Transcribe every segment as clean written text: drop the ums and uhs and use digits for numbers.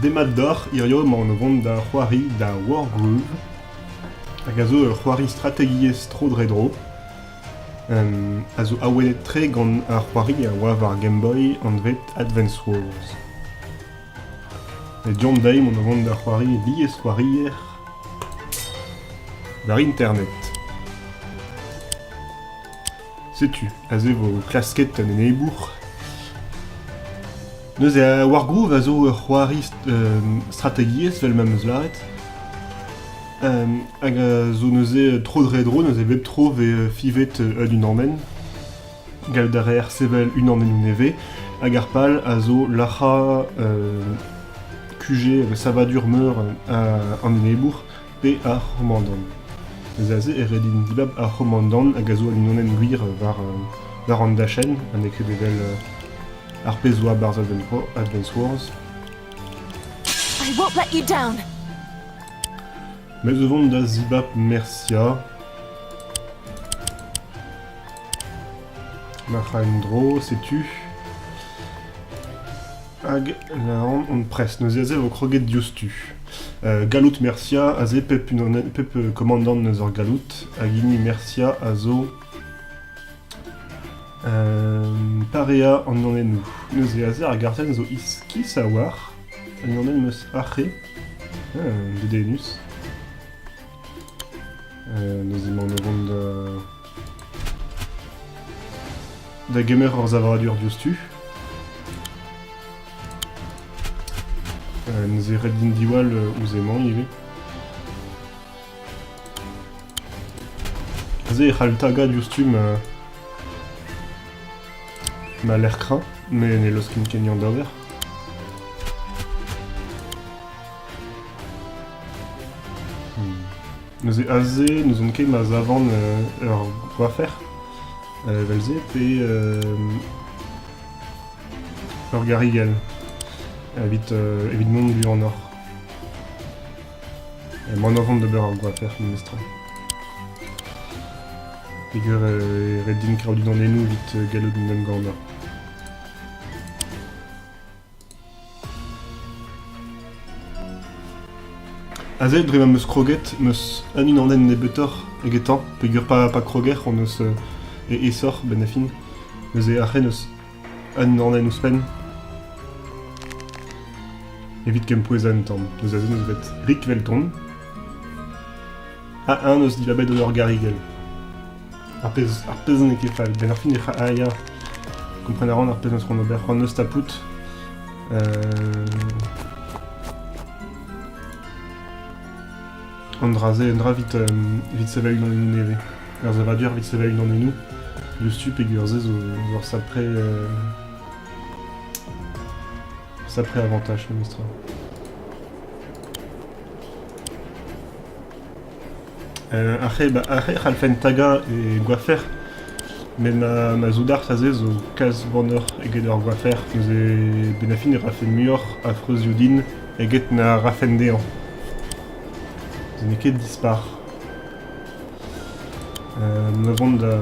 Demat deoc'h, hiziv emaon o vont da c'hoari da Wargroove, hag a zo ur c'hoari strategiezh tro-dre-dro, a zo awenet-tre gant ar c'hoari a oa war Game Boy anvet Advance Wars. Met deomp dezhi emaon o vont da c'hoari liesc'hoarier war internet. Setu, aze 'vo klasket un enebour. Neuze, Wargroove a zo ur c'hoari strategiezh, 'vel ma 'm eus lâret. Hag a zo neuze tro-dre-dro, neuze bep tro 'vez fivet un unanenn. Gallout a reer sevel unanennoù nevez. Hag ar pal a zo lac'hañ QG savadur meur an enebour pe ar c'homandant. Neuze aze e ret din dibab ar c'homandant hag a zo un unanenn gwir war, war an dachenn, ha n'eo ket evel ar pezh 'oa 'barzh Advance Wars. I won't let you down. Me zo vont da zibab Mercia. Marc'h en-dro, setu. Hag lâran on prest. Neuze aze e vo kroget diouzhtu. Galloud Mercia, aze pep unan, pep komandant eus ar galloud, hag hini Mercia a zo pareañ an unanennoù. Neuze aze ar gartenn zo iskis a-walc'h. An unanenn 'm eus arc'he, dedennus. Neuze emaon o vont da... da gemer ur savadur diouzhtu. Neuze ret din diwall ouzh emañ ivez. Aze e c'hall tagañ diouzhtu ma, ma lec'h kreñv, met ne laoskin ket anezhañ d'ober. Neuze aze n'ouzon ket ma savan ur goafer evel-se pe ur garigell evit evit mont buanoc'h. Emaon o vont d'ober ur goafer memestra. Peogwir eo ret din kaout unanennoù evit gallout en em gannañ. Aze, dre ma 'm eus kroget, 'm eus un unanenn nebeutoc'h egetañ, peogwir pa kroger hon eus e aesoc'h 'benn ar fin. Neuze ac'h eus un unanenn ouzhpenn evit kempouezañ un tamm. Neuze aze 'neus graet rik 'velton. Ha eñ 'neus dibabet ur garigell. Ar pezh, ar pezh n'eo ket fall. 'Benn ar fin e c'ha... Ah ya, kompren a ran ar pezh 'neus c'hoant ober. C'hoant 'neus tapout. An dra-se, un dra evit, evit sevel unanennoù nevez. Ur savadur evit sevel unanennoù. Diouzhtu peogwir se zo ur sapre sapre avantaj memestra. Ar re, ar re c'hallfen tagañ e goafer, met ma, ma soudard aze zo kalz buanoc'h eget ur goafer. Neuze 'benn ar fin e rafe muioc'h a freuzioù din eget na rafen dezhañ. Se n'eo ket dispar. Me vont da,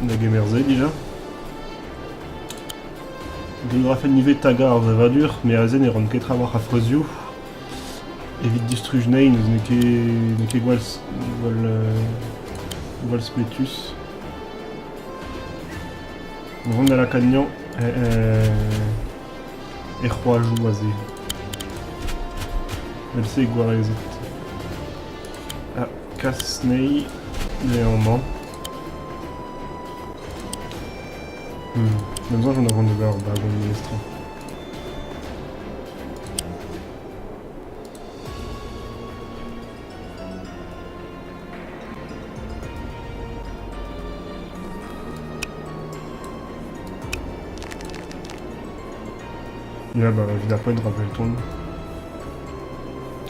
da gemer se dija. Gellout a rafen ivez tagañ ar savadur, met aze ne ran ket trawalc'h a freuzioù. Evit distruj anezhi n'eus n'eo ket n'eo ket gwall gwall gwall spletus. Vont da lakaat anezhañ er c'hoajoù aze. Evel-se eo gwarezet. Ha kas anezhi dre amañ. Da'm soñj on a vont d'ober ur bagon memestra. Ya, bah, evit ar poent, rappelle-t-on.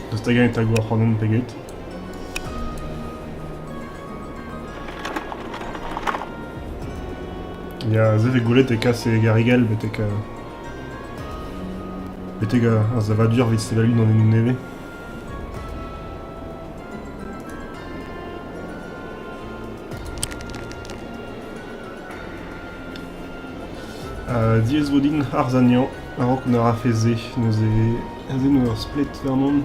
Daoust hag-eñ e tago ac'hanomp pe get? Ya, aze 'vez gwelet e kas e garigell betek... Betek ar savadur evit sevel unanennoù nevez. Diaes vo din harz anezhañ a-raok na rafe se neuze. Aze eo ur splet warnon.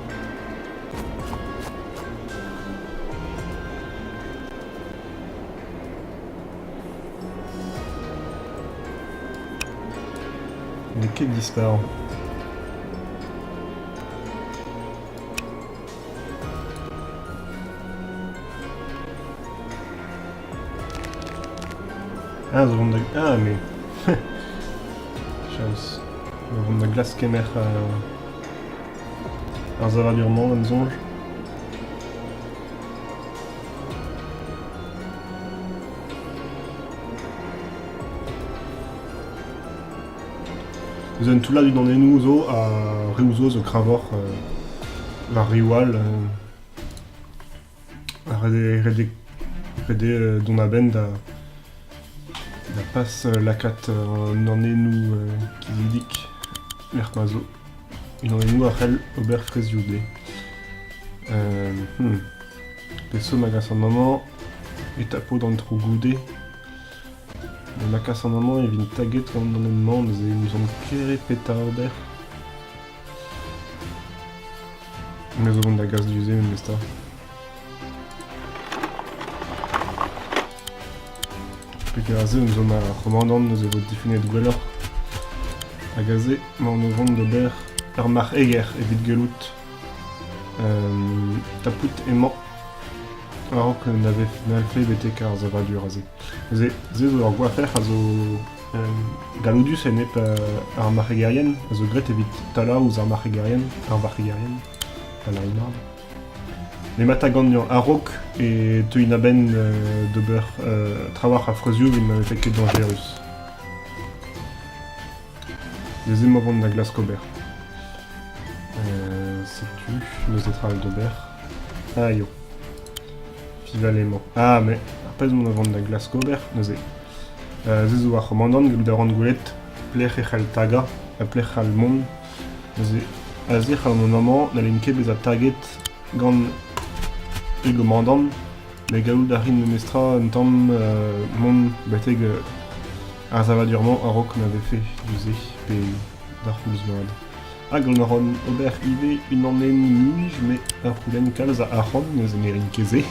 N'eo ket dispar. Ah, zo vont da... Ah, mais... Chaos. Zo vont da glask kemer ar savadur-mañ, gant soñj. Eus un toullad unanennoù zo ha reoù zo zo kreñvoc'h war reoù all. Ret eo dont a-benn da pas lakaat unanennoù kizidik lec'h ma zo. Unanennoù a c'hell ober frezioù dezhe. Peseurt ma gasan amañ e tapo d'an tro goude. Ma kasan amañ e vin taget gant an hent-mañ neuze n'ouzon ket petra ober. Me zo vont da gas du-se memestra. Peger aze zo ma c'homandant neuze vo difennet gwelloc'h. Hag aze emaon o vont d'ober ur marc'heger evit gellout tapout emañ a-raok n'hallfe betek ar savadur aze. Neuze se zo ur goafer a zo galloudus enep ar marc'hegerien, a zo graet evit talañ ouzh ar marc'hegerien, ar varc'hegerien, da lâret mat. Nemata ganeomp a-raok e teuin a-benn d'ober trawalc'h a freuzioù evit ma vefe ket dañjerus. Neuze emañ vont da glask ober. Setu, n'eus netra all d'ober. Ah yo. Fival emañ. Ah mais ar pezh mont a vont da glask ober neuze. Se zo ar c'homandant gallout a ran gwelet pelec'h e c'hall tagañ ha pelec'h c'hall mont. Neuze aze c'hall mont amañ n'hallin ket bezañ taget gant e gomandant met gallout a rin memestra un tamm mont betek ar savadur-mañ a-raok ma vefe du-se pe d'ar c'houlz mat. Ha gant a ran ober ivez unanenn-nij met a c'houlenn kalz a arc'hant neuze ne rin ket se.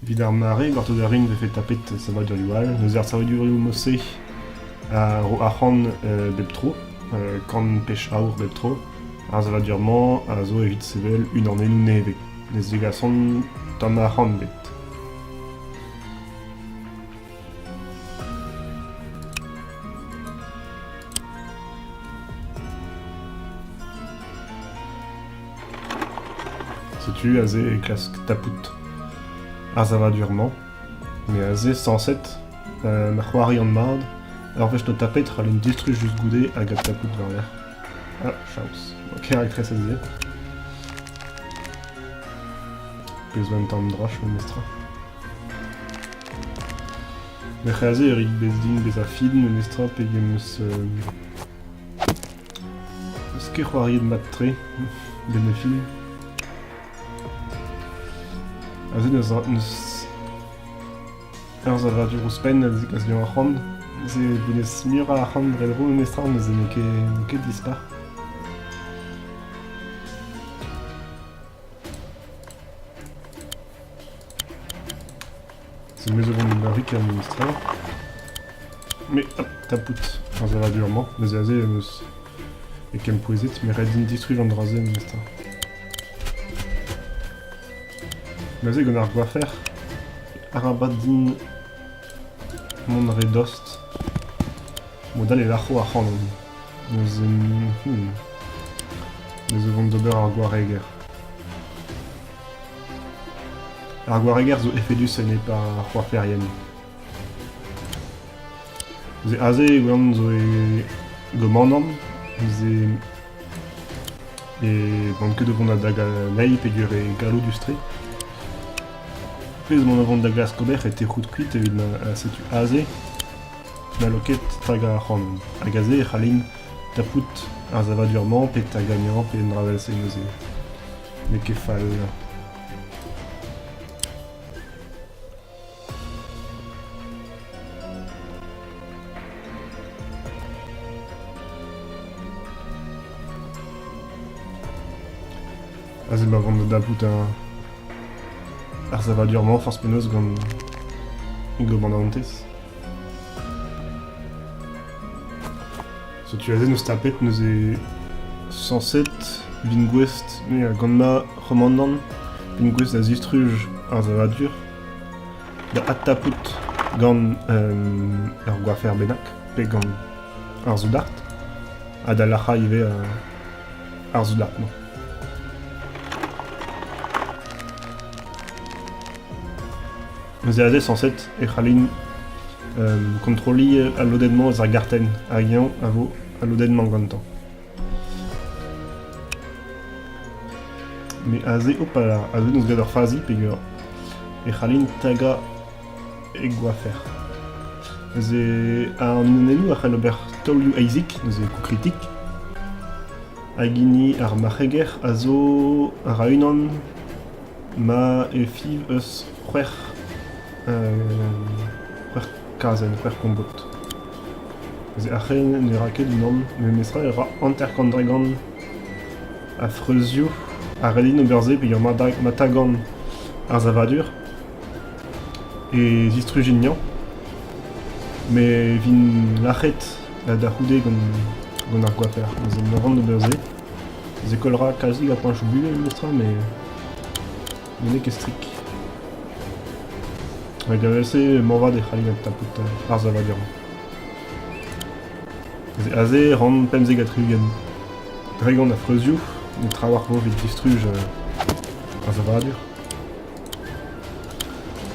Evit ar mare, gortoz a rin vefe tapet savadurioù all. Neuze ar savadurioù mod-se a ro arc'hant bep tro, kant pech aour bep tro. Ar savadur-mañ a zo evit sevel unanennoù nevez. Ne zegasont tamm arc'hant ebet. Setu aze e klask tapout ar savadur-mañ. Mais aze, sañset, ma c'hoarian mat, ur wech no tapet c'hallin distruj just goude hag adtapout war-lerc'h. Ah, chaos. Ok, raktres aze. Pezh zo un tamm droch memestra. Merc'h aze e rit bez din bezañ fin memestra pegen eus Eus ket c'hoariet mat-tre, benn ar fin. Aze n'eus n'eus ur savadur ouzhpenn a zegas deomp arc'hant. Se gounez muioc'h a arc'hant dre dro memestra neuze n'eo ket n'eo ket dispar. C'est me zo vont d'ober memestra. Mais hop, tapout ar savadur-mañ. Neuze aze em eus e kempouezet, mais ret din distruj an dra-se memestra. Neuze gant ar goafer, arabat din mont re dost. Mod all e lac'ho ac'hanon. Neuze, Neuze vont d'ober ar gwareger. Ar gwareger zo efedus enep ar c'hoaferien. Neuze aze e welan zo e gomandant, neuze e van ket o vont da dagañ anezhi peogwir eo galloudus-tre. Pezh mont a vont da glask ober e tec'hout kuit evit ma setu aze n'hallo ket tagañ ac'hanon. Hag aze e c'hallin tapout ar savadur-mañ pe tagañ pe un dra evel-se neuze. N'eo ket fall. Aze ma vont da dapout ar savadur-mañ forzh penaos gant e gomandantez. Setu aze n'eus tapet neuze sañset vin gouest me gant ma c'homandant vin gouest da zistruj ar savadur da adtapout gant ur goafer bennak pe gant ar soudard ha da lac'hañ ivez ar soudard-mañ. Neuze aze sañset e c'hallin kontrolliñ al lodenn-mañ eus ar gartenn hag eñ a vo al lodenn-mañ gantañ. Mais aze, hopala, aze n'eus graet ur fazi peogwir e c'hallin tagañ e goafer. Neuze an unanennoù a c'hall ober taolioù eizik, neuze kou kritik. Hag hini ar marc'heger a zo a ra unan ma e fiñv eus c'hwec'h c'hwec'h kazenn, c'hwec'h kombod. Neuze ar c'hrenn ne ra ket unan, memestra e ra 50 dregont a freuzioù ha ret int ober se peogwir ma tagan ar savadur e zistrujin anezhañ. Met e vin lac'het da c'houde gant ar goaper. Neuze ma ran d'ober se. Se koll ra kalzik a poañchoù buhez memestra met n'eo ket strik. Hag evel-se moarvat e c'hallin adtapout ar savadur-mañ. Aze e ran 75 dregont a freuzioù, met trawalc'h vo evit distruj ar savadur.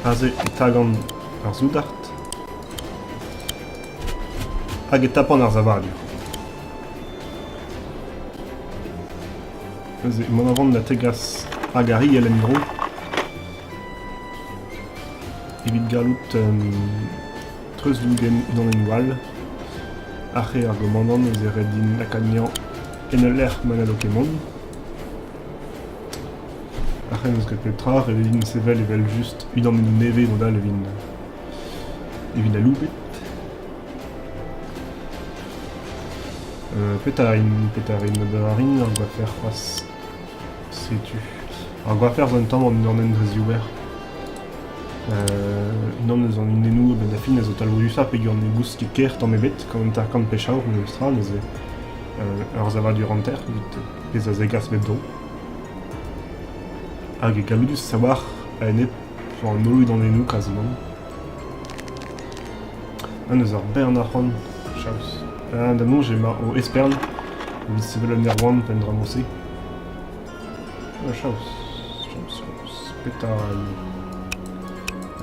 Aze e tagan ar soudard hag e tapan ar savadur. Neuze mont a ran da tegas hag ar riell en-dro evit gallout treuzdougen unanennoù all. Ac'h eo ar gomandant neuze ret din lakaat anezhañ en ul lec'h ma n'hallo ket mont. Ac'h eo n'eus ket pep tra, ret eo din sevel evel-just unanennoù nevez mod all e vin aloubet. Petra rin, petra rin, ober a rin ur goafer c'hoazh. Setu. Ar goafer zo un tamm an unanenn dre ziouer. Unan eus an unennoù a-benn ar fin a zo talvoudusañ peogwir ne goust ket ker tamm ebet gant un tarkant pechaour memestra neuze ur savadur hanter evit pezh a zegas bep dro. Hag e galloudus a-walc'h a-enep an holl unanennoù kazimant. Ah, n'eus ur bern arc'hant, chaous. Ah, da soñj emañ o espern evit sevel un aerouant pe un dra mod-se. Ah, chaous, chaous, chaous. Petra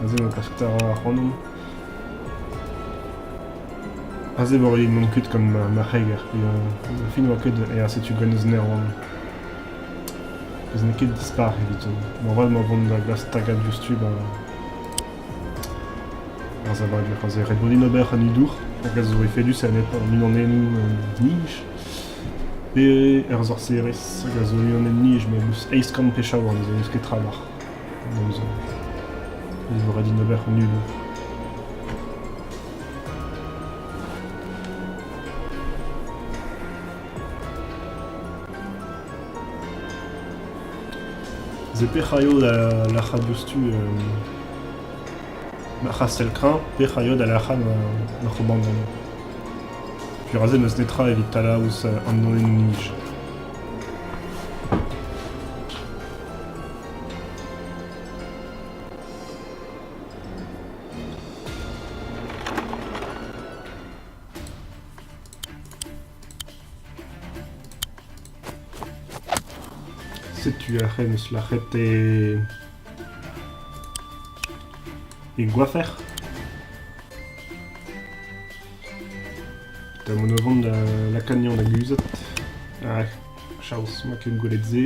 Aze emañ klask tarañ ac'hanomp. Aze e vo ret mont kuit gant ma c'heger. E fin oa ket e setu gant eus un aerouant. Pezh n'eo ket dispar eviton. Moarvat emañ vont da glask tagañ diouzhtu ba... Ar savadur aze ret vo din ober an hudour hag a zo efedus a-enep an unanennoù nij pe ur sorserez hag a zo unanenn nij met ouzh 800 pechaour neuze n'eus ket trawalc'h. Neuze e vo ret din ober an hudour. Se petra eo da lac'hañ diouzhtu ma c'hastell-kreñv, petra eo da lac'hañ ma c'homandant. Puis aze n'eus netra evit talañ ouzh an donennoù-nij. Setu aze 'meus lâret e... e goafer. Da mont o vont da lakaat anezhañ da guzhat. Ah, chaos, 'ma ket gwelet se.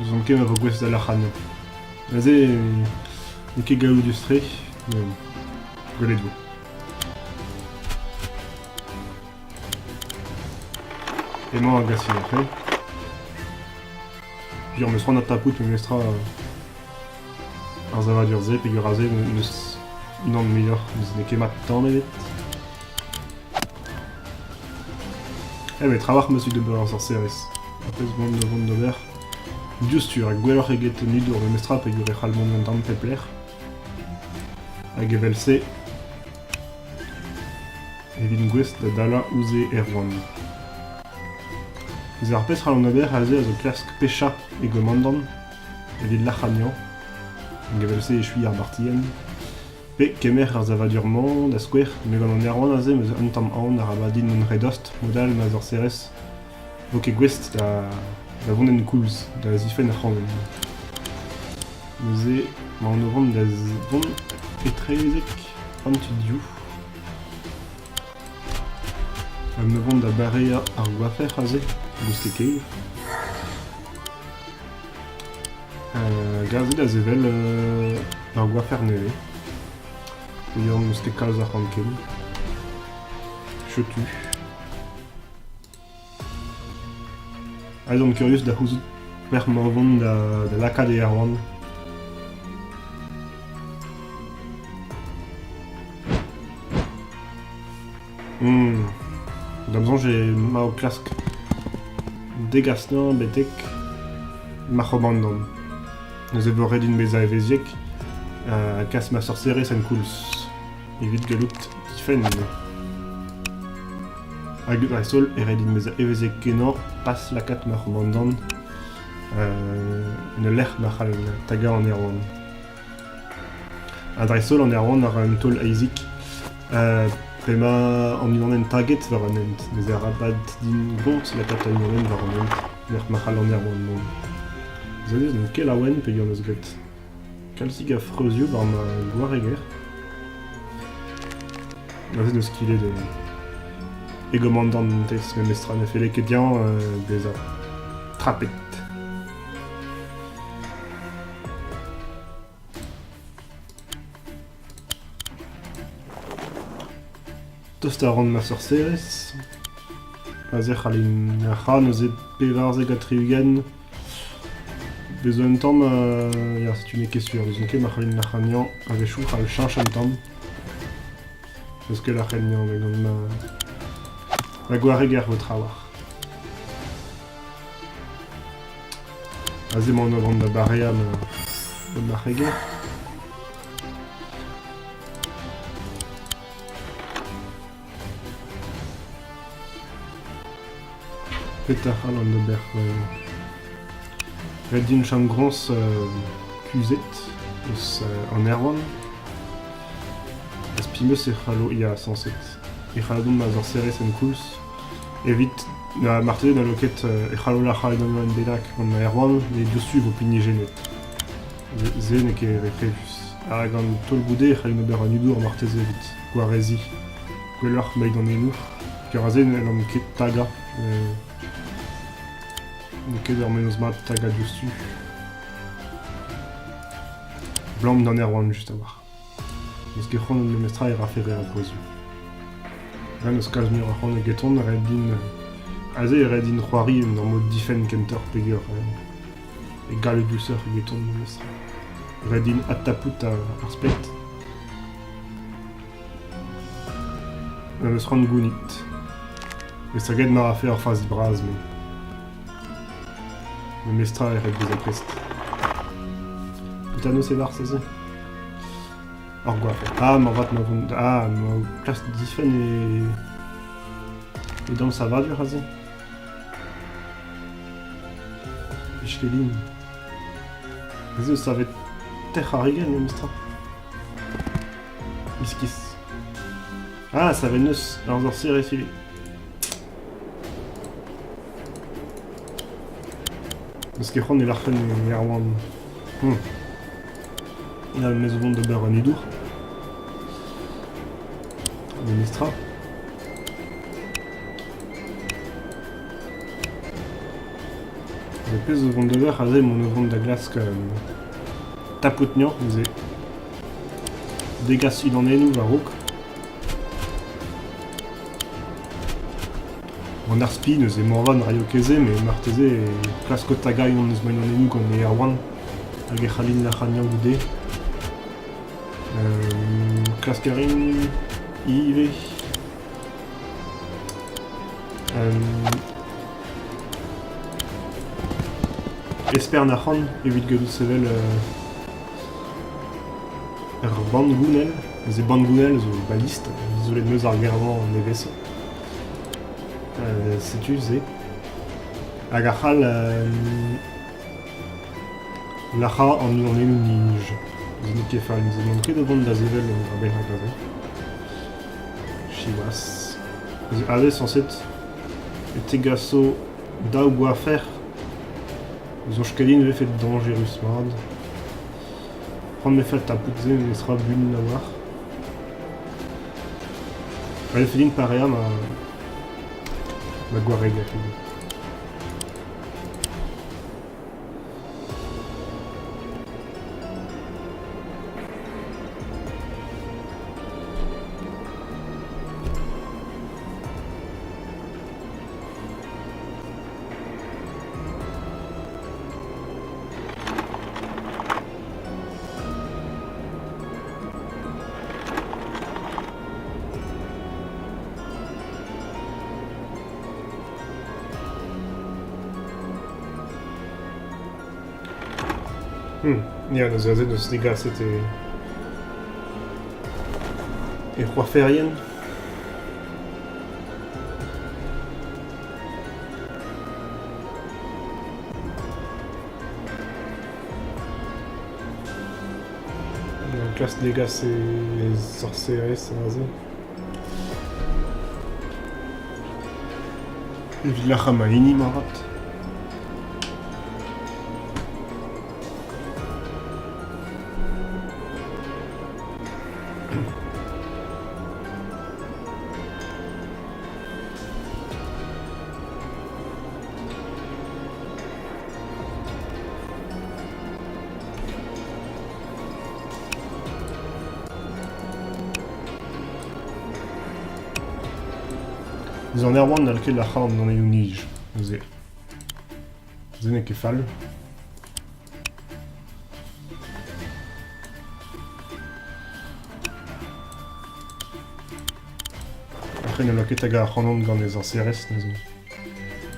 N'ouzon ket ma vo gouest da lâret anezhañ. Neuze n'eo ket galloudus-tre, met gwelet vo. Emañ ar gasin après. Puis on me c'hoant tapout memestra ar savadur-se peogwir aze n'eus unan muioc'h, n'eus n'eo ket mat tamm ebet. Eh met trawalc'h 'm eus evit ober ur sorserez. Ar pezh 'oan da vont d'ober diouzhtu rak gwelloc'h eget un hudour memestra peogwir e c'hall mont un tamm pep lec'h. Hag evel-se e vin gouest da dalañ ouzh e Erwan. Neuze ar pezh c'hallomp ober aze a zo klask pechañ e gomandant evit lac'hañ anezhañ. Hag evel-se echuiñ ar bartienn. Pe kemer ar savadur-mañ da skouer, me gant an Erwan aze 'm eus un tamm aon arabat din mont re dost mod-all ma sorserez vo ket gouest da da vont en koulz, da zifenn ac'hanon. Neuze emaon o vont da vont etrezek an tu dioù. Ha me vont da bareañ ar goafer aze, gousket ket. Hag aze da sevel ur goafer nevez. Peogwir n'eus ket kalz arc'hant ken. Chetu. Aze on kurius da c'houzout pelec'h emañ o vont da, da lakaat e Erwan. Da'm soñj emañ o klask degas anezhañ betek ma c'homandant. Neuze e vo ret din bezañ evezhiek ha kas ma sorserez en koulz evit gallout difenn. Hag dreist-holl e ret din bezañ evezhiek-kenañ pas lakaat ma c'homandant en ul lec'h ma c'hall tagañ an aerouant. Ha dreist-holl an aerouant a ra un taol eizik p'emañ an unanenn taget war an hent. Neuze arabat din groñs lakaat an unanenn war an hent lec'h ma c'hall an aerouant mont. Se n'on ket laouen peogwir 'm eus graet kalzik a freuzioù war ma gwareger. Neuze n'eus ket e gomandantez memestra ne felle ket dezhañ bezañ trapet. Tost a ran ma sorserez. Aze c'hallin ra neuze 74. Bez un tamm, ya, setu n'eo ket sur, n'ouzon ket ma c'hallin lac'hagnañ a-wechoù c'hall cheñch un tamm. N'eus ket lac'hagnañ met gant ma, ma gwareger vo trawalc'h. Aze emaon o vont da bareañ ma marc'heger. Petra c'hallan ober Ret din chom groñs kuzhet eus an Erwan. Aspimeus e c'hallo ya sañset. E c'hallo dont ma zorserez en koulz. Evit na marteze n'hallo ket e c'hallo lac'hañ unan bennak gant ma Erwan, met diouzhtu e vo pinijennet. Se n'eo ket re fevus. Ha gant taol goude e c'hallin ober un hudour marteze evit gwareziñ gwelloc'h meidanennoù. Peogwir aze n'hallan ket tagañ. N'eo ket ur mennozh mat tagañ diouzhtu. Blam d'an Erwan just a-walc'h. N'eus ket c'hoant memestra e rafe re a freuzioù. Ren eus kalz muioc'h a c'hoant egeton, ret din... Aze e ret din c'hoari en ur mod difenn kentoc'h peogwir e galloudusoc'h egeton memestra. Ret din adtapout ar splet. Eus c'hoant gounit. Estreget ma rafe ur fazi bras, met... Memestra e ret bezañ prest. Petra noz e-barzh aze? Ur goafer. Ah, moarvat ma vont... Ah, ma klask difenn e... E damm savadur aze. Echelin. Ez eus savet tec'h ar rigell memestra. Iskis. Ah, savet neus ur sorserez ivez. N'eus ket c'hoant e lârfen e Erwan. Ya, me zo vont d'ober un hudour. Memestra. Le pezh zo vont d'ober aze emaon o vont da glask tapout 'nezañ neuze. Degas unanennoù war-raok. An ar spi neuze moarvat ne raio ket se met marteze e klasko tagañ unan eus ma unanennoù gant e Erwan hag e c'hallin lac'hagnañ goude. Klask a rin ivez. Espern arc'hant evit gallout sevel ur bann-gounell. Neuze bann-gounell zo balist, izolet 'meus ar ger-mañ nevesañ. Setu se. Hag a c'hall lac'hañ an unanennoù nij. Se n'eo ket fall, n'emaon ket o vont da sevel un dra bennak aze. Siwazh. Aze sañset e tegaso daou goafer. Soñj ket din e vefe dañjerus-mat. C'hoant 'mefe tapout se memestra buan a-walc'h. Ret eo din pareañ ma ma gwareger ivez. Ya, neuze aze 'neus degaset e e c'hoaferien. Klask degas e sorserez aze. Evit lac'hañ ma hini moarvat. Eus an aer-man n'hall ket lac'hañ an anezhoù-nij neuze. Se n'eo ket fall. Après ne lakaet hag ac'hanon gant e zañserez neuze.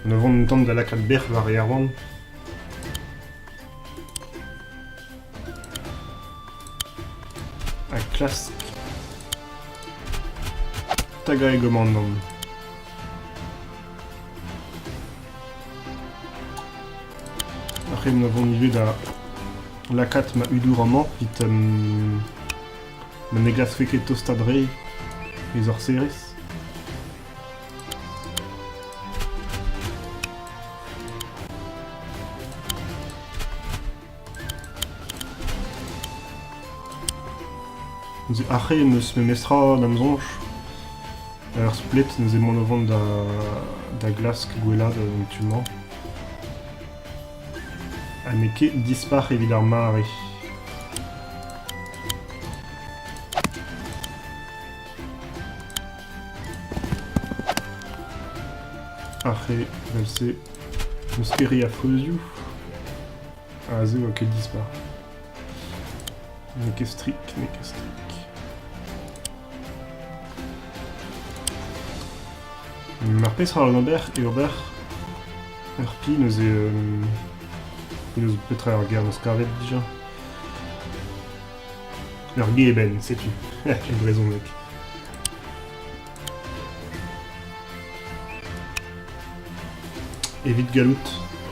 On a vont un tamm da lakaat bec'h war e Erwan. Ha klask tagañ e gomandant. Ar c'hemm a vont ivez da lakaat ma hudour amañ evit ma ne glaskfe ket tostaat re e zorserez. Neuze aze em eus memestra da'm soñj ur splet neuze emaon o vont da glask gwellaat an tu-mañ. Ha n'eo ket dispar evit ar mare. Aze evel-se n'eus ket re a freuzioù. Aze 'oa ket dispar. N'eo ket strik, n'eo ket strik. Ar pezh a ober eo ober ur pi neuze penaos petra ur ger 'neus kavet dija. Ur geben, setu, e brezhoneg. Evit gallout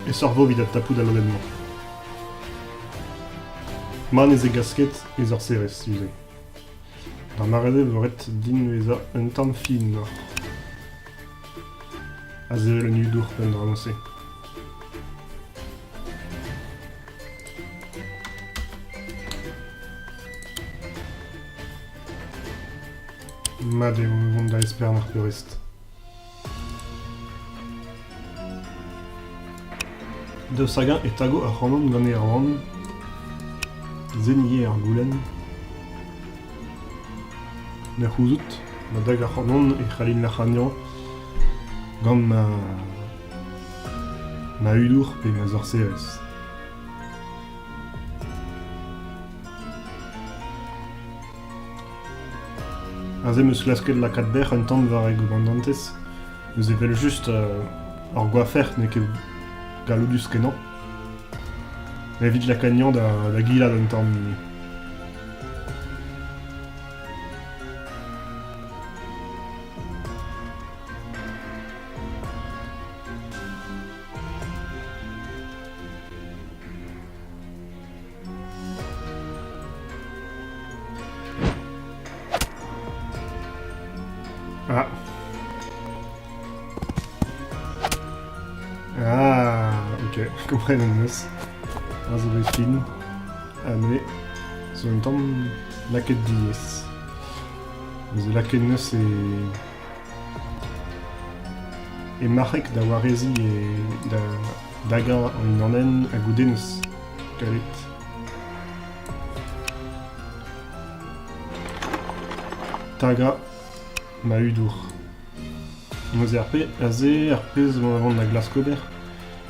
e sorvo evit adtapout al lodenn-mañ. Ma ne zegas ket e zorserez neuze. D'ar mare-se e vo ret din bezañ un tamm finoc'h. Ha sevel un hudour p'en dra-se. Mat eo vont da espern ar peurrest. Daoust hag-eñ e tago ac'hanon gant Erwan? Zen ivez ar goulenn. Da c'houzout, ma dag ac'hanon e c'hallin lac'hagnañ gant ma ma hudour pe ma zorserez. Aze 'm eus klasket lakaat bec'h un tamm war e gomandantez. Neuze evel-just ur goafer n'eo ket galloudus-kenañ. Evit lakaat anezhañ da gilat un tamm ivez. Ah. Ah, ok, kompren em eus. A zo bet fin. Ha me zo un tamm lakaet diaes. Neuze lakaet neus e... E marc'heg da wareziñ e da dagañ an unanenn ha goude neus kalet. Tagañ ma hudour. Neuze ar pe aze ar pezh emañ vont da glask ober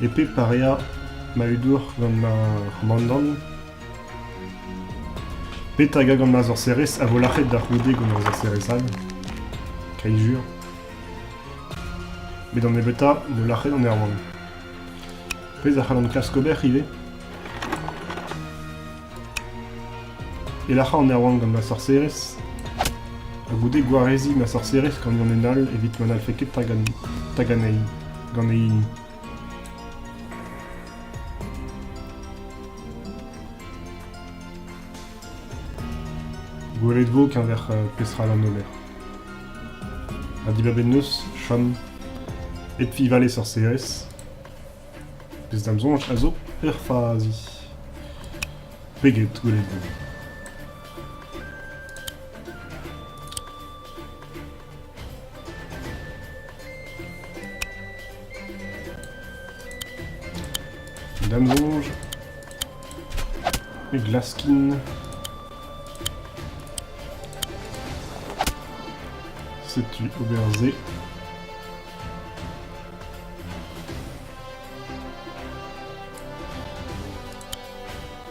e pe pareañ ma hudour gant ma c'homandant pe tagañ gant ma sorserez a vo lac'het da c'houde gant ur sorserez all. Kaijur. Met an nebeutañ vo lac'het an Erwan. Pezh a c'hallan klask ober ivez. E lac'hañ an Erwan gant ma sorserez ha goude gwareziñ ma sorserez gant unan all evit ma n'hallfe ket tagañ anezhi gant e hini. Gwelet 'vo keñver petra an ober. Ha dibabet 'neus chom hep fiñval e sorserez. Pezh da'm soñj a zo ur fazi. Peget gwelet 'vo. Da'm soñj e glaskin Setu ober se.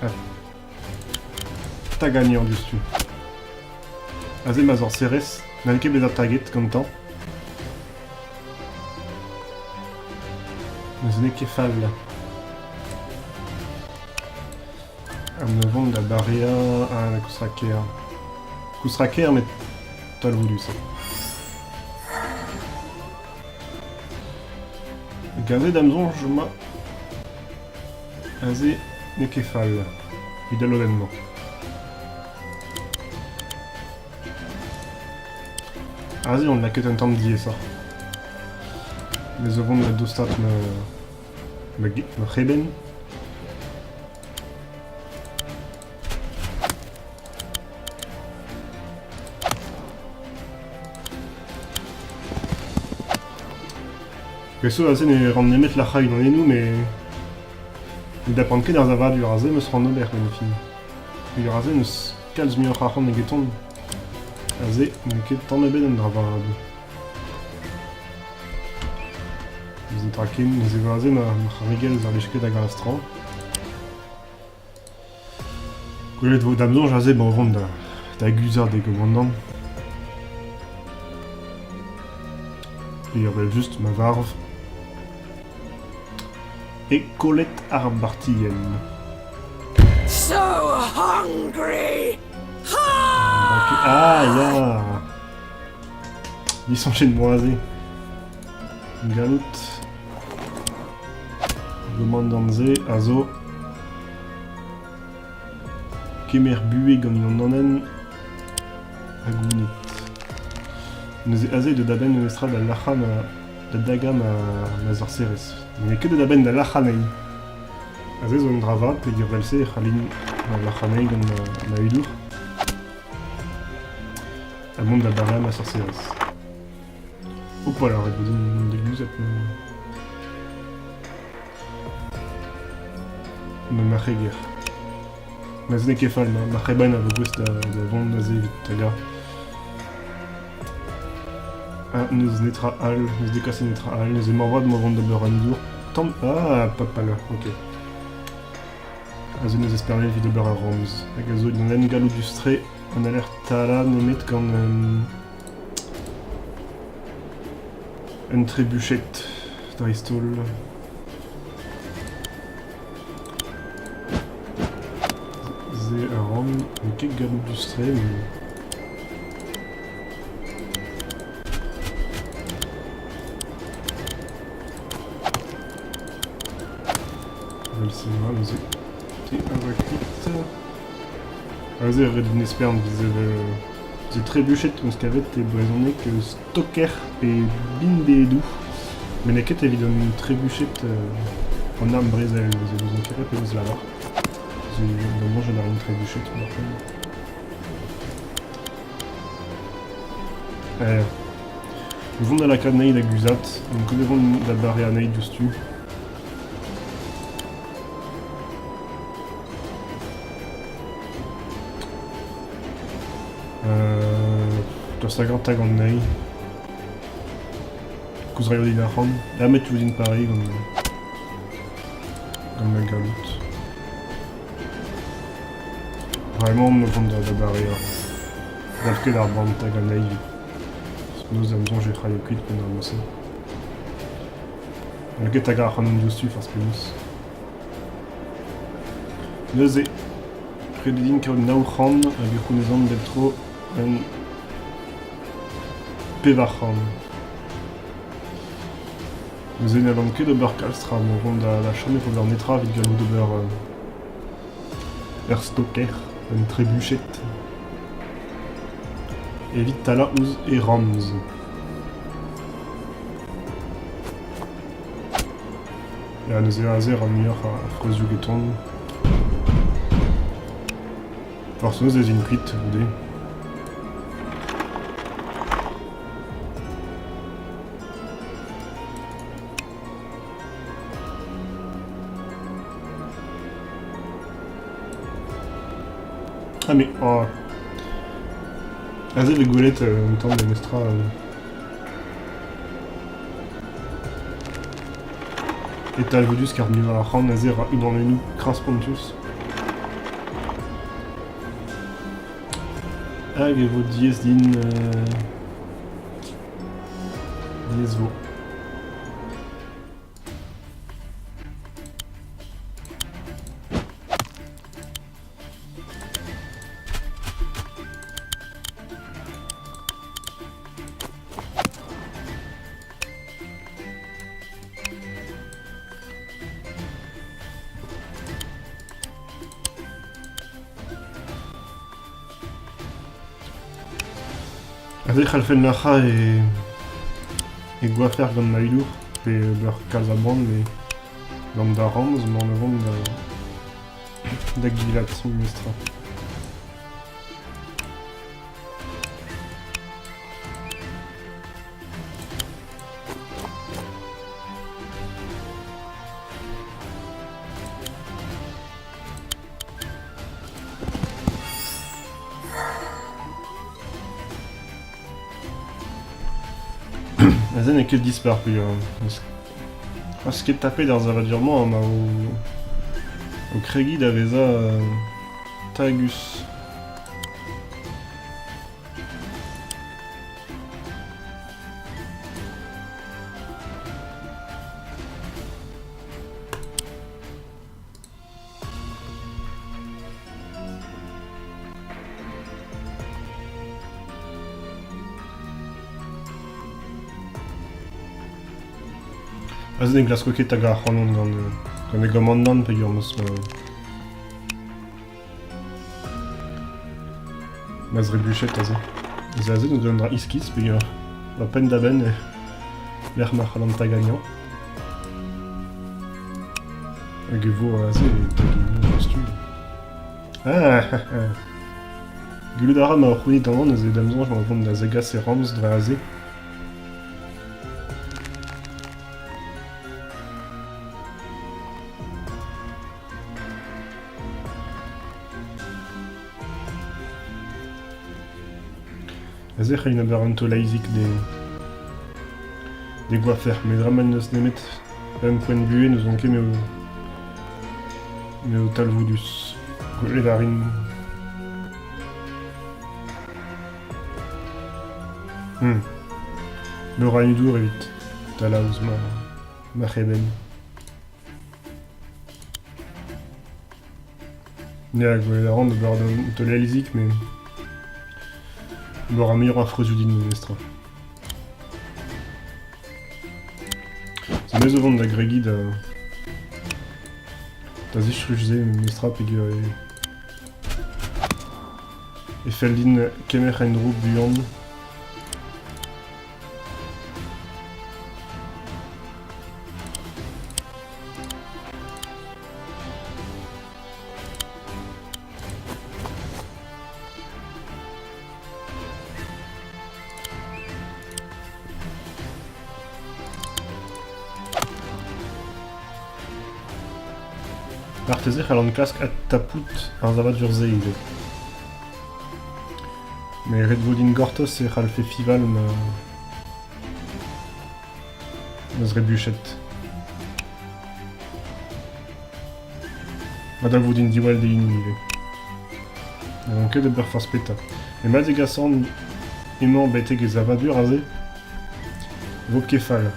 Ah. Tagañ diouzhtu. Aze ma sorserez n'hall ket bezañ taget gantañ. Neuze n'eo ket fall. Ha me vont da bareañ ah, koustra-kêr. Koustra-kêr met talvoudus. Gazet da'm soñj ma aze n'eo ket fall evit al lodenn-mañ. Aze on lakaet un tamm diaesoc'h. Me zo vont da dostaat ma, ma, ma c'hrebenn. Peseurt aze ne ran nemet lac'hañ unanennoù met ne dapan ket ar savadur aze 'm eus c'hoant ober gant fin. Peogwir aze n'eus kalz muioc'h arc'hant egeton. Aze n'eo ket tamm ebet un dra vat. Neuze tra ken, neuze aze ma c'harrigell 'servij ket da galz tra. Gwelet 'vo da'm soñj aze 'mañ o vont da guzhat e gomandant. Evel-just ma varv eo kollet ar bartienn. So hungry! Ah ya! Disoñjet 'moa aze. Gallout Gomandant-se a zo kemer buhez gant unan ha gounit. Neuze aze eo da benn memestra da lac'hañ ma, da dagañ ma, ma sorserez. N'eo ket da benn da lac'hañ anezhi. Aze zo un dra vat peogwir evel-se e c'hallin lac'hañ anezhi gant ma, ma hudour. Ha mont da bareañ ma sorserez. Hopala, ret vo din mont da guzhat ma marc'heger. Ma n'eo ket fall, ma c'hreban a vo gouest da vont aze evit tagañ. Ah, n'eus netra all, n'eus dekaset netra all, neuze moarvat ma vont d'ober un dour. Tamm... Ah, papala, ok. Aze n'eus espernet evit ober ar ramz. Hag a zo un galloudus-tre, an alert talañ nemet gant... Un trebuchet dreist-holl. Se a ran, n'eo ket galloudus-tre met... Evel-se emañ neuze. Te a oa kuit. Aze ret din espern vis-a-vis ze trebuchet 'm eus kavet e brezhoneg stoker pe bindedoù. Met n'eo ket evit an trebuchet an arm brezel neuze n'ouzon ket re penaos lavar. Ze d'am soñj a rin trebuchet marteze. O vont da lakaat anezhi da guzhat, donc e vont da bareañ anezhi diouzhtu. Da stagañ tag an anezhi. Koulz raio din arc'hant. Ah met tu din pare gant, gant ma galloud. Vraiment me vont da, da bareañ. Dalc'h ket ar bann tag anezhi. Noz am soñj e c'hallo kuit gant ar mod-se. N'eo ket tagañ ac'hanon diouzhtu forzh penaos. Neuze, ret eo din kaout 900 hag e c'hounezan bep tro un 400. Neuze n'hallan ket ober kalz tra, ma vont da chom hep ober netra evit gallout ober ur stoker, un trebuchet. Evit talañ ouzh e ramz. Ya, neuze aze a ra muioc'h a freuzioù geton. Forzh penaos ez int kuit goude. Ah mais... Oh. Aze vez gwelet un tamm memestra. E talvoudus kar niver arc'hant aze ra unanennoù kras-spontus. Hag e vo diaes din... Diaes vo. Aze e c'hallfen nac'hañ e goafer gant Maïdour pe ober kalz a boan met gant da ramz emaon o vont da gilat memestra. Aze n'eo ket dispar peogwir n'eus ket tapet ar savadur-mañ ma o kregiñ da vezañ tagus. Aze ne glasko ket tagañ ac'hanon gant, gant e gomandant peogwir 'm eus ma zrebuchet aze. Neuze aze nous un dra iskis peogwir va penn-da-benn lec'h ma c'hallan tagañ. Hag e vo aze tagennoù diouzhtu. Ah Gwelout a ra ma c'hounit amañ neuze da'm soñj ma vont da zegas e ramz dre aze. Aze e c'hellin ober un taol-aizik d'e goafer, met dre ma n'eus nemet un poent buhez n'ouzon ket m'eo talvoudus. Gwelet a rin. Meur a hudour evit. Talañ ouzh ma ma c'hrebenn. Ya, gwelet a ran d'ober d'un taol alizik, met ober a muioc'h a freuzioù din memestra. Me zo vont da gregiñ da da zistruj-se memestra peogwir e e fell din kemer en-dro buan. Marteze e c'hallan klask adtapout ar savadur-se ivez. Met ret vo din gortoz e c'hallfe fiñval ma ma zrebuched. Ma dav vo din diwall d'e hini ivez. N'avan ket ober forzh petra. Met ma zegasan emañ betek e savadur aze, vo ket fall.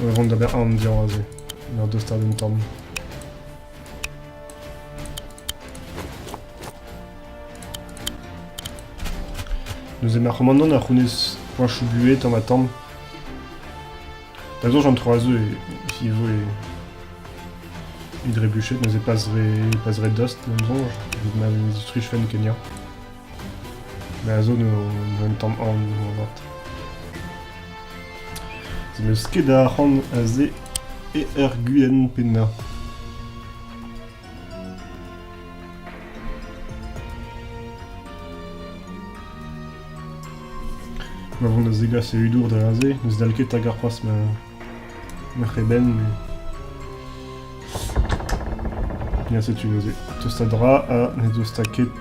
O vont d'ober an dirañ aze, en ur dostaat un tamm. Neuze ma c'homandant a c'hounez poañchoù buhez tamm-ha-tamm. Da soñj an tro a zeu e vo e drebuched, neuze pas re dost d'am soñj, evit ma zistrujfen Kenya. Mais a zo un tamm aon avat. Se 'meus ket a arc'hant aze e ur gudenn pennañ. Ma vont da zegas e hudour dre aze, n'eus dal ket hag ar c'hoazh ma ma c'hrebenn mais... Ya setu neuze. Tost a dra ha ne dosta ket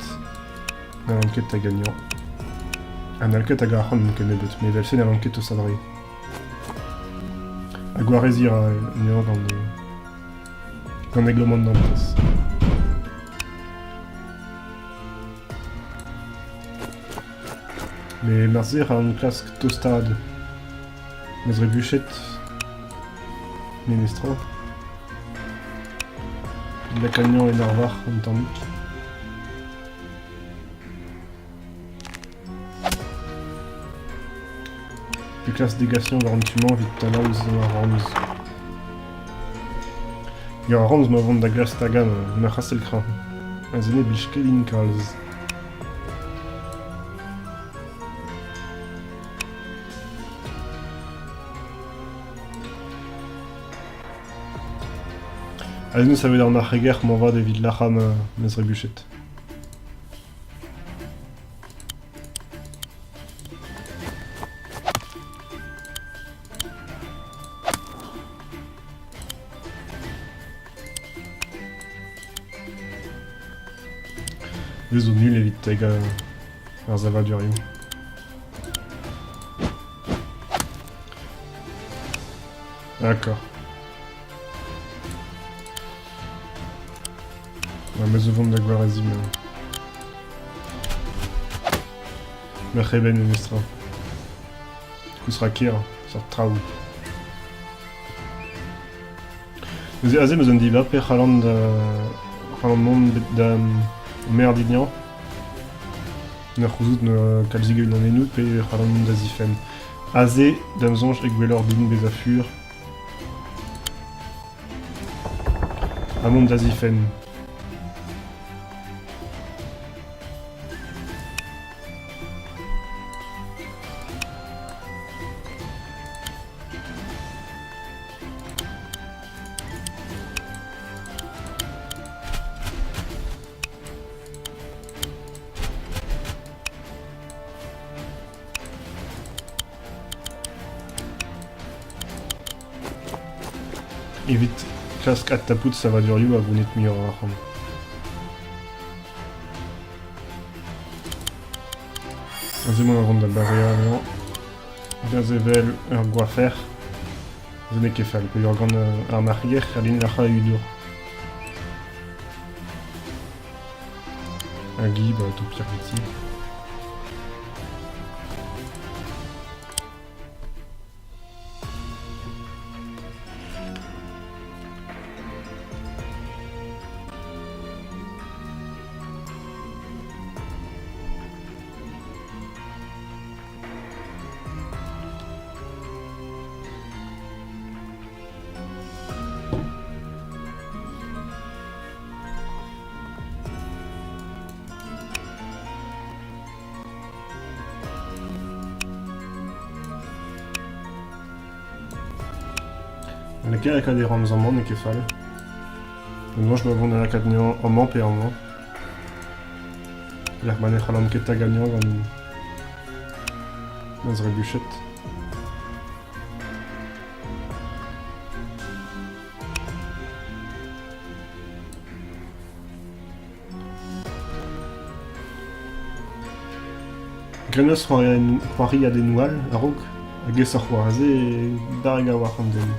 n'hallan ket da gagnañ. Ha n'hall ket hag arc'hant kennebeut, met evel-se n'hallan ket tostaat re. Ha gwareziñ a ra anezhañ gant gant e glomandantez. Mais marse a ran klask tostaat ma zrebuched memestra. Lakaat anezhañ en arvar un tammig. Pe klask degasion war an tu-mañ evit talañ ouzh ar ramz. Gant ar ramz ma vont da glask tagañ ma c'hastell-kreñv. Aze ne blij ket din kalz. Aze neus savet ar marc'heger moarvat evit lac'hañ ma zrebuched. Bez zo nul evit tagañ ar savadurioù. D'accord. Ouais, me zo vont da gwareziñ ma... Ma c'hrebenn memestra. Koulz ra ker, seurt traoù. Neuze aze 'meus un dibab pe c'hallan da... c'hallan mont bet da Merdignan. N'ur c'houzout kalzik unanennoù pe c'hallan mont da zifenn. Aze, da'm soñj, e gwelloc'h din bezañ fur. Ha mont da zifenn. Evit klask adtapout savadurioù a gounit muioc'h a arc'hant. Aze emañ o vont da bareañ anezhañ. Da sevel ur goafer. Se n'eo ket fall, peogwir gant ar marc'heger c'hallin lac'hañ e hudour. Hag hi, bah, tout pire viti. Lakaet lakaat e ramz amañ n'eo ket fall. Maintenant je me vont da lakaat anezhañ amañ pe amañ. Lec'h ma ne c'hallan ket tagañ anezhañ gant ma zrebuched. Graet 'neus c'hoariadennoù all a-raok hag aesoc'h 'oa aze barrek a-walc'h an den.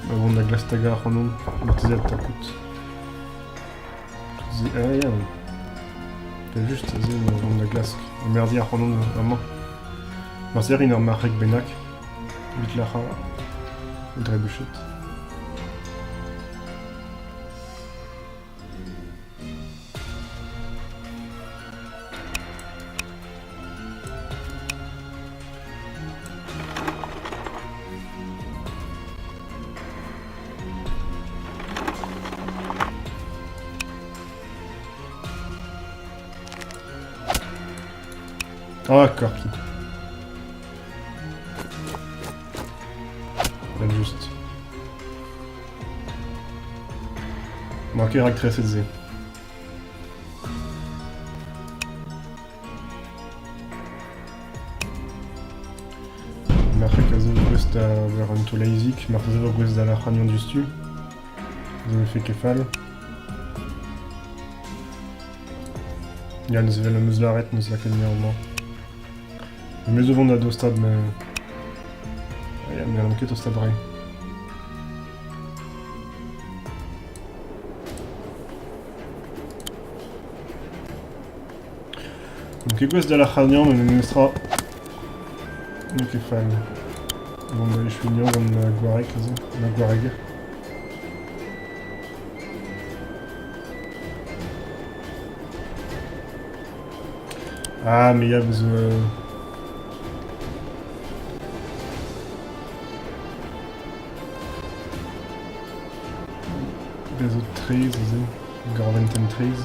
Ma vont da glask tagañ ac'hanon, marteze adtapout. Ah ya, just aze ma vont da glask emmerdiñ ac'hanon amañ. Marteze rin ur marc'heg bennak evit lac'hañ e drebuched. Ah, corki. Vel just. N'oa ket raktreset se. Marc'heg a zo gouest da ober un taol-eizik, marteze vo gouest da lac'hagnañ diouzhtu. Se ne fait ket fall. Ya, neuze 'vel am eus lâret, 'neus lakaet anezhañ amañ. Me zo vont da dostaat ma... Ya, ne n'hallan ket tostaat re. On ket gouest da lac'hagnañ, met memestra n'eo ket fall. Bon, da echuiñ gant ma gwareg aze, ma gwareger. Ah, mais ya, zo... Bez zo traezh aze, gorventenn traezh.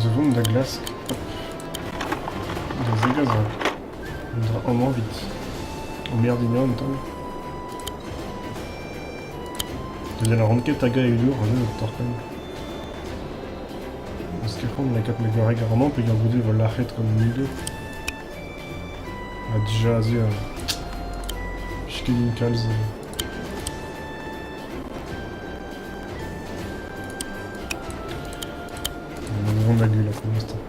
Zo vont da glask hop, da zegas un dra amañ evit emmerdiñ un tamm. Ne lâran ket tagañ e dour, aze zo torr-penn. N'eus ket c'hoant lakaat ma gwareg amañ peogwir goude e vo lac'het gant an hudour. Ha dija aze 'blij ket din kalz. On vont da gul pour l'instant.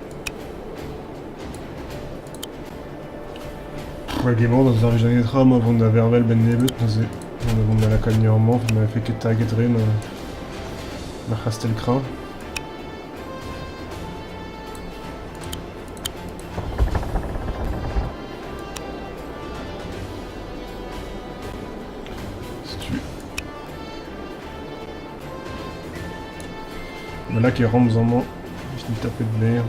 Hag emañ da servij da netra ma vont da vervel benn nebeut neuze. Da vont da lakaat amañ, ma vefe ket taget re ma c'hastell kreñv. Setu. Ma lak e ramz amañ, evit tapet berr.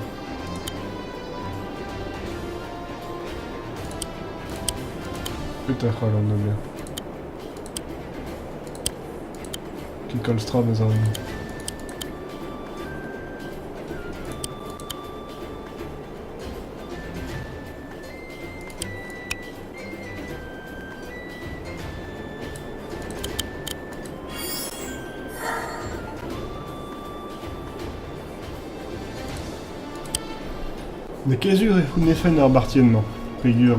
Petra c'hall an ober? Ket kalz tra bezañ. N'eo ket sur e c'hounezfen ar bartienn-mañ peogwir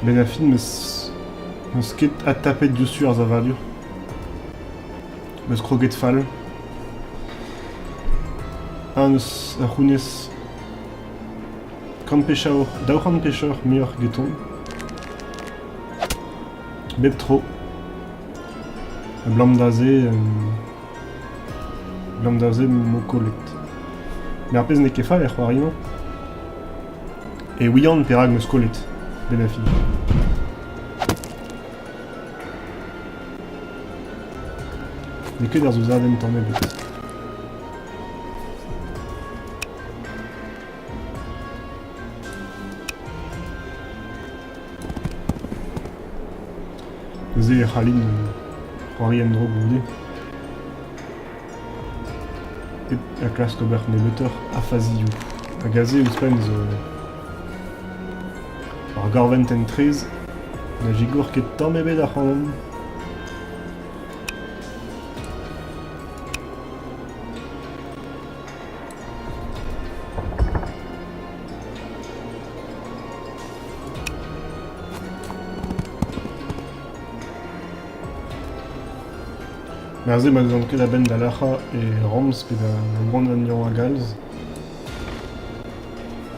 'benn ar fin 'meus ket adtapet diouzhtu ar savadur. 'Meus kroget fall. Ha 'neus a c'hounez kant pechaour, 200 pechaour muioc'h geton. Bep tro. Abalamour da se, abalamour da se 'mo kollet. Met ar pezh n'eo ket fall er c'hoari-mañ e ouian perak 'm eus kollet, 'benn ar fin. N'eo ket ar souezhadenn tamm ebet. Neuze e c'hallin c'hoari en-dro goude. Hep ha klask ober nebeutoc'h a fazioù. Hag aze ouzhpenn zo ur gorventenn traezh na zigour ket tamm ebet ac'hanon. Neuze ma n'eus ket a-benn da lac'hañ e ramz pe da goan anezhañ a-galz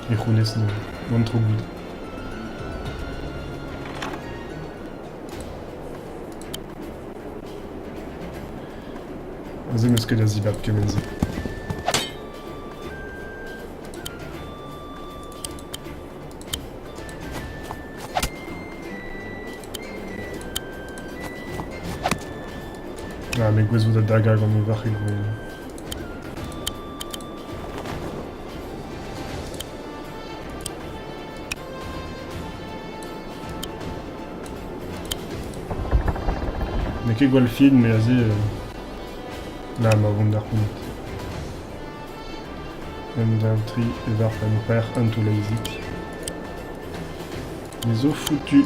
e c'hounez an tro goude. Aze 'meus ket a zibab kement-se. Ah, mais gouez da dagañ gant e varc'heg gwenn. N'eo ket gwall fin, mais aze... Na, ma vont d'ar c'hounit. Un, daou, tri, pevar, pemp, c'hwec'h, un toull eizik. Me zo foutu.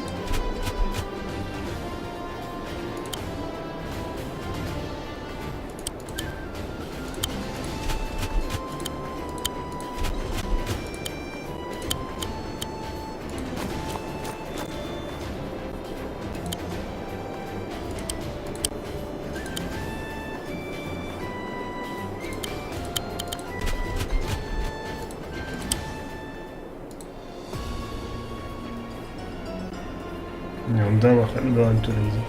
An daou a c'hall ober un taol-aezh.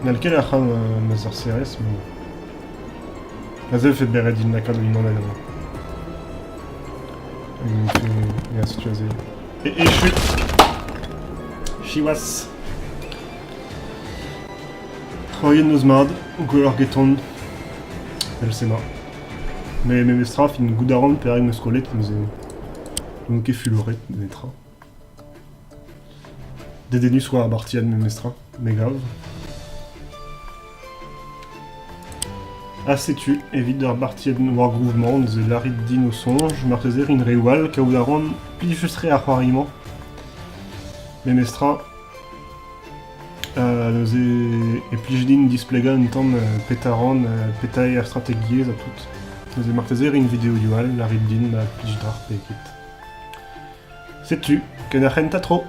N'hall ket ar c'hrav ma sorserez, mais... Aze e fait beret din lakaat unan amañ. Ya, setu aze. E echu. Siwazh. C'hoariet noz mat, gwelloc'h geton. Evel-se emañ. Mais memestra, fin goût a ran perak 'm eus kollet neuze. N'on ket fuloret netra. Dedennus oa ar bartiad memestra, me gav. Ha setu, evit ar bartiad war groove-mañ, neuze lârit din ho soñj, marteze rin reoù all, kaout a ran plijus-tre ar c'hoari-mañ. Memestra, neuze e plij din displegañ un tamm petra ran, petra eo ar strategiezh ha tout. Neuze marteze rin videoioù all, lârit din ma plij deoc'h pe ket. Setu, ken ar c'hentañ tro!